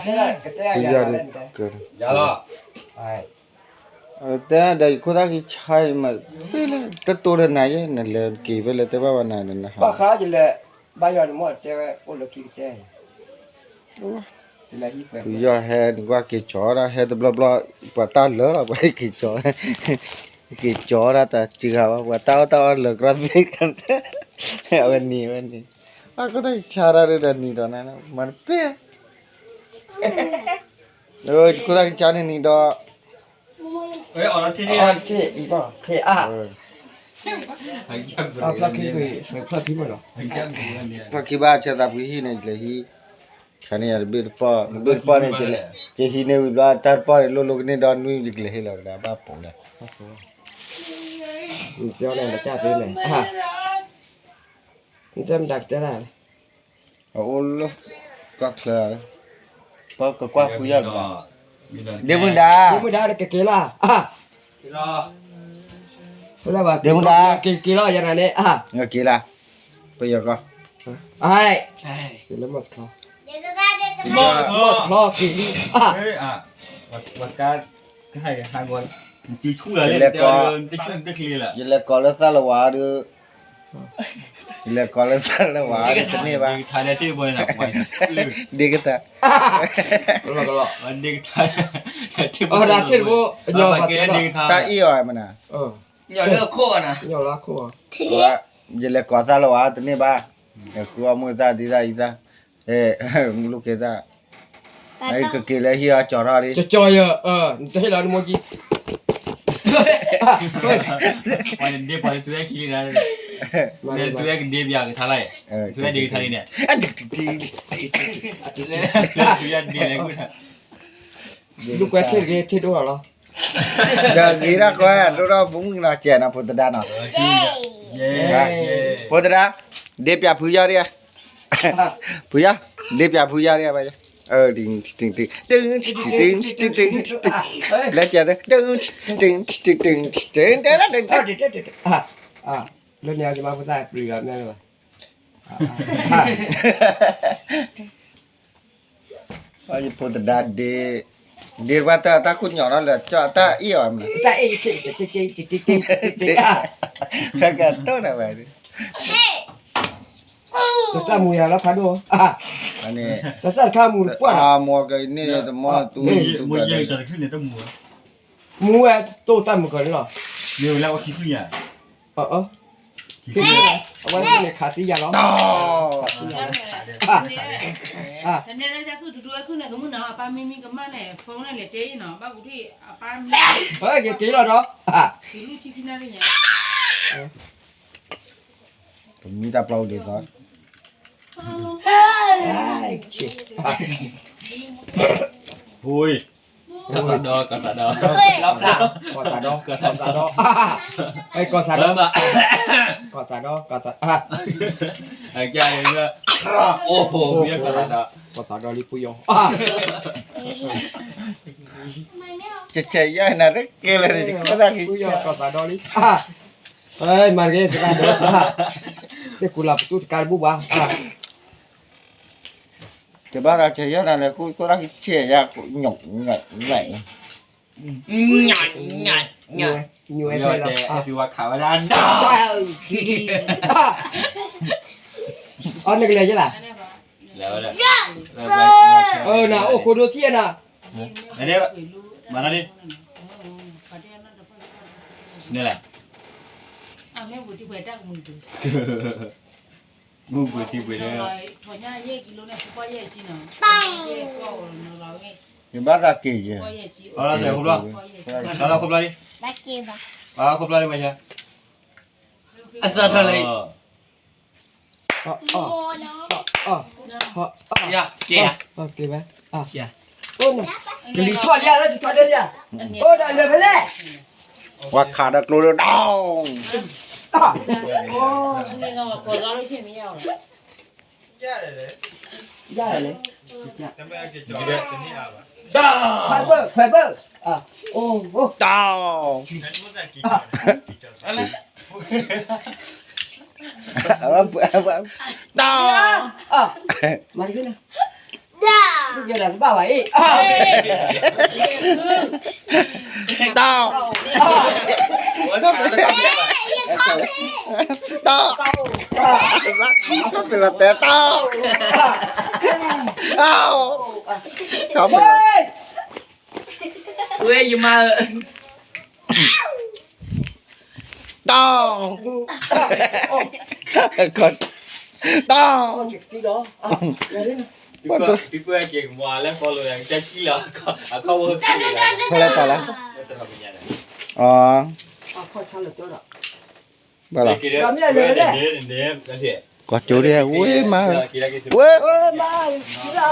ယၤဒီး တဲဒီးယခိၣ်သၣ်ခံဆါအံၤမး ပ့ၢ်လၢ တတိၢ်ဒီးနၤယဲ နလဲၤက့ၤဖဲလဲၣ် တဲဘၣ်ဝဲနၤဒီးနဟး ဘၣ်ဃးယလဲၤ ဘၣ်ယွၤန့ၣ်မ့ၢ်တဲဝဲအိၣ်လၢခံကတဲ ဖုယီၢ်ဟဲနကွၢ်က့ၤကၠီဒီး ဟဲတဘျီဘျီ ပှၤတၢ်လၢာ်လီၤ ပှၤဟဲက့ၤကၠီ က့ၤကၠီဒၣ်တၢ်စှၤဘၣ် ပှၤတၢ်အီၣ်တၢ်အီလၢာ်ကြီသ့ၣ် အဝဲနံၤ အဝဲနံၤ အခိၣ်သၣ်ခံဆါတၢ်ဒီးနံၤဒီးနၤ မၤတပ့ၢ် ယခိၣ်သၣ်ခံဆါန့ၣ်နံၤဒီး အီၣ်ထံၣ်အံၤဘၣ် ခဲအါ ဖျီၣ်ခံဘၣ်ဆၢသးပှ့ၤဟံၣ်န့ၣ် ယလဲၤဟံး ဆါန့ၢ်ယၤတဘ့ၣ်တပီၢ် တဘ့ၣ်တပီၢ်န့ၣ် ယဟံးန့ၢ်ဝံၤဘျီ တၢ်တပီၢ်န့ၣ် လိၣ်လိၣ်ကန့ၢ်ဒီးနွံ ယကလဲၤဟ့ၣ်လီၤကဒါဘၣ်ပိာ်လဲၣ် တဲန့ၣ် တဲန့ၣ် တဲမတၤကတဲဒၣ် အအိၣ်လၢ ကီၢ်ချၢ ပကကွၢ်ဖုယီၢ်ကဘၣ် ဒ့မုၢ်ဒါ ဒ့မုၢ်ဒါ ကက့ၤလီၤ ဒ့မုၢ်ဒါ ကက့ၤလီၤ ယၤနၤန့ၣ် ကက့ၤလီၤ ပယီၤကီၢ် လၢမီၢ်ချီ မီၢ်ချီက့ၤလံ ယလဲၤကိး ယလဲၤကိးလၢသၣ်လဝါဒီး ယလဲၤကိးလၢသၣ်လဝါဒီးတန့ၢ်ဘၣ် ဒ့ကတၢၢ် တၢ်အ့ၣ်အီၤမနုၤ ယလဲၤကိးသၣ်လဝါတန့ၢ်ဘၣ် ဃုအီၣ်မူသၣ်ဒ်သၣ်အံၤသၣ် မူလိက့ၤသၣ် ကက့ၤလၢဟံၣ်အီၤကၠီထီၣ်လံ ကကၠီယၤ နတဟ့ၣ်လီၤနမိၢ်ကံ ပှၤဒ့ပှၤဒ့တုၤဝဲက့ၤလံ တုၤဝဲကဒ့ပယီၤကထါလီၤ တုၤဝဲဒ့ကထါလံန့ၣ် တုၤဝဲဒ့လဲၤကွၢ် လူကွဲထ့ၣ်တဂ့ၤ ထ့ၣ်ဒိၣ်လီၤ ဒီးဂ့ၤဒၣ်ကွဲ ဒိၣ်ဒီးပမုၣ်ကနီၤစဲးနီၤ ဖိသဒါနီၤ ဖိသဒါ ဒ့ပျးဖုယီၢ်ဒံး ဖုယီၢ် ဒ့ပျးဖုယီၢ်ဒံး ဘၣ် လၢကဲ လၢန့ၣ်အီၤယမါဖိသၣ်ပျံၤလီၤမ့ၢ်လၢၤဘၣ် ယဖိသဒါဒ့ ဒ့တပှၢ်တၢ်တၢ်ခိၣ်ညီၣ်ထီၣ်လၢာ် ကၠီတၢ်အ့ၣ်အီၤမနုၤ တၢ်အ့ၣ် တၢ်ကတိၢ်နၤဝဲ တၢ်မူယၤလီၤဖးဒိၣ် တၢ်တခါမူတပှၢ် မူကန့ၣ်တမူ မူဝဲ တိၢ်တၢ်မူကန့ၣ်လီၤ မူဝဲတိၢ်တၢ်မူကန့ၣ်လီၤ အဝဲန့ၣ်ခးသံယၤလီၤ က့ၤလီၤဒီး ပမံတၢ်ပျီဒ်သိး ကသးဒီ ကသးဒီ ကသးဒီ ကသးဒီ ကသးဒီ ကသးဒီ ကသးဒီ ကသးဒီ ကသးဒီ ကသးဒီလံဖုယီၢ် ကဆဲးယါနၤတကဲလၢၤ ကသးဒီလံ မၤတက့ၢ် ကသးဒီ သ့ၣ်ကူလၤပတူၢ်တကါတဘူၣ်ဘၣ် တဘၣ်သးဆဲးယါနၤလဲၣ် ခိၣ်သၣ်ဆဲးယါ ညိးဝဲဖဲလီၤ အီၣ်နကလဲၤယဲလၢ နအိၣ်ခိၣ်ဒိၣ်ထံၣ်နၤ မၤတၢ်လံ န့ၣ်လဲၣ် မုၢ်ပှ့ၤထံပှ့ၤလၢ ယဘၣ်သးက့ၤယဲ ခိၣ်ဘျီ ခိၣ်ဘျီလံ ခိၣ်ဘျီလံ မၤဆါ အသးထီၣ်လံ က့ၤ က့ၤ ကလံၤထီၣ်လံ လၢထီၣ်ဒၢယၤ အိၣ်ဒီးလၢဖဲလဲၣ် ပှၤခးဒီးကျိဒီး ယၤလဲၣ် ခွဲးဘၢၣ် ခွဲးဘၢၣ် အိၣ် တၢ် တၢ် မၤတက့ၢ်နၤ တၢ် တဘၣ်ဘၣ်အံၤ, တၢ်, တၢ်, တၢ်, တၢ်, ဝဲယမါဧၢ, တၢ်, တၢ်, ဖဲလဲၣ်တၢ်လဲၣ်, အီၤ, ဘၣ်လီၤ, ကီၢ်ကၠိဒ်ဝဲမါဧၢ, ဝဲ, ကီၢ်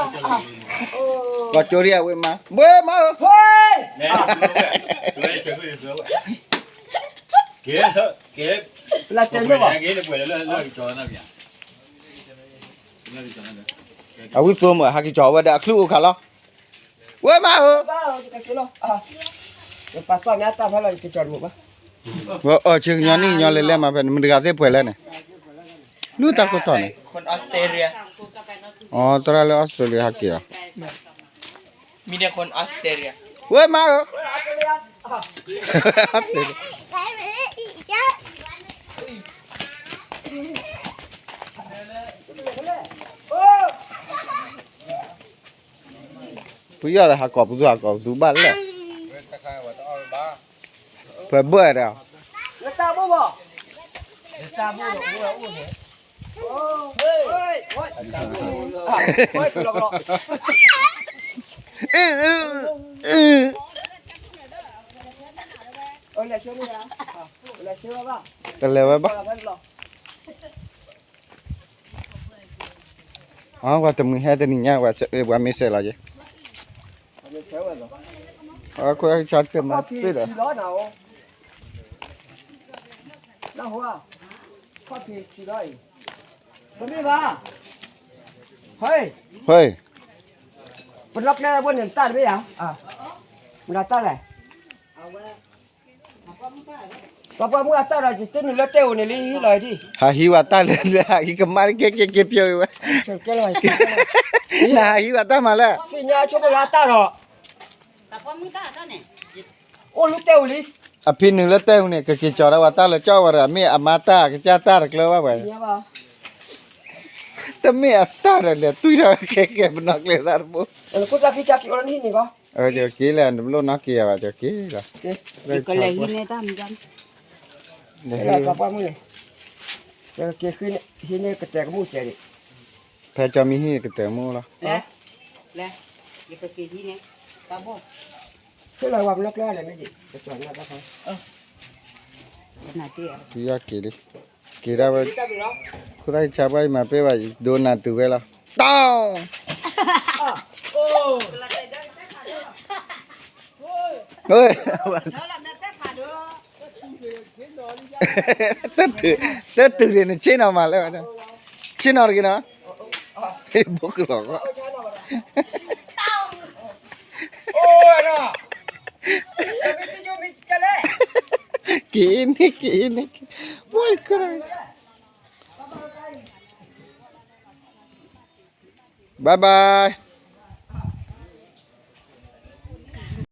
ကၠိဒ်ဝဲမါ, ဝဲမါဧၢ, လၢတဲလိၣ်ဘၣ် အဝံသိမး ဟးက့ၤကၠီၤဝဲဒီးအချံအိၣ်ခါလီၤ, ဝဲမါဧၢ, ပာ်သီၣ်န့ၣ်အတၢ်ဖဲလီၤ ယကကၠီၤတမုာ်ဘၣ်, အီၣ်ဆ့ကညီနံၣ်ကညီလဲၤလဲၤမးဖဲန့ၣ် မတၤဂၤသ့ၣ်ပှဲၤလဲၣ်န့ၣ်, လူတၢ်ခိၣ်ထီၣ်န့ၣ်, အီ သရၣ်လၢ Australia ဟးက့ၤအီၤ, ဝဲမါဧၢ, ဖုယီၢ်ဒီးဟးကိးပသူ ဟးကိးပသူဘၣ်လဲၣ်, ဖဲဘၢၣ်ဒီး, တလဲၤဝဲဘၣ် အဝဲတမုာ်ဟဲတနံၤညါ ပှၤမ့ၢ်စဲးလီၤက့ၤ, အခိၣ်ဆါတမၤတ့ၢ်ဒီး, တမ့ၢ်ဘၣ်, ဟဲ, ပနီၣ်ကျဲဘၣ်န့ၣ်တၢ်တမ့ၢ်ဧါ, မတၤတၢ်လဲၣ် ပှၤပှၢ်မုၣ်အတၢ်ဒီး ယတနုာ်လၢတဲအိၣ်န့ၣ်လံ ဟံးလီၤဒံး, ဟးဟံးဝဲတၢ်လဲၣ် ဟံးကမၣ်ကဲကဲကဲပျိဝဲ, နဟးဟံးဝဲတၢ်မၤလဲၣ်, သ့ၣ်ညါဆိကမိၣ်လၢအတၢ်ဒီး, အိၣ်လၢတဲအိၣ်လံ, အဖံနုာ်လၢတဲအိၣ်န့ၣ် ကက့ၤကၠီၤဒီးဝဲတၢ်လၢကၠီဝဲဒီး မ့ၢ်အမါတၢ်ကစၢ်တၢ်တကျၢၤဘၣ်ဝဲ, တမ့ၢ်အတၢ်ဒီးလဲၤတွံၢ်ထီၣ်ဝဲခဲကဲပနီၣ်ကျဲသးတဘိ, က့ၤလၢနဘျီၣ်နီၣ်က့ၤဘၣ် က့ၤလီၤ ကလဲၤဟံးန့ၢ်တၢ်မံၤ, ဟံးန့ၢ်ကတဲာ်ကမူၣ်တဲာ်န့ၣ်, ဖဲကၠီမံၤဟံၣ်ကတဲာ်ကမူၣ်လီၤ, ဟ့ၣ်လီၤဝဲပနီၣ်ကျဲလဲၣ်န့ၣ်, က့ၤလံ, ခိၣ်သၣ်ဆါဘၣ်ယမၤပ့ၢ်ဘၣ် ယဒိနၤတုၤဝဲလီၤ, တီၢ် တတုၤန့ၣ် နဆ့ၣ်နီၤမးလဲၣ်, ဆ့ၣ်နီၤတဂ့ၤနီၤ, ဘိကလီၤဂီၢ်, က့ၤန့ၣ် က့ၤန့ၣ်, ဝဲကရၢ, bye bye.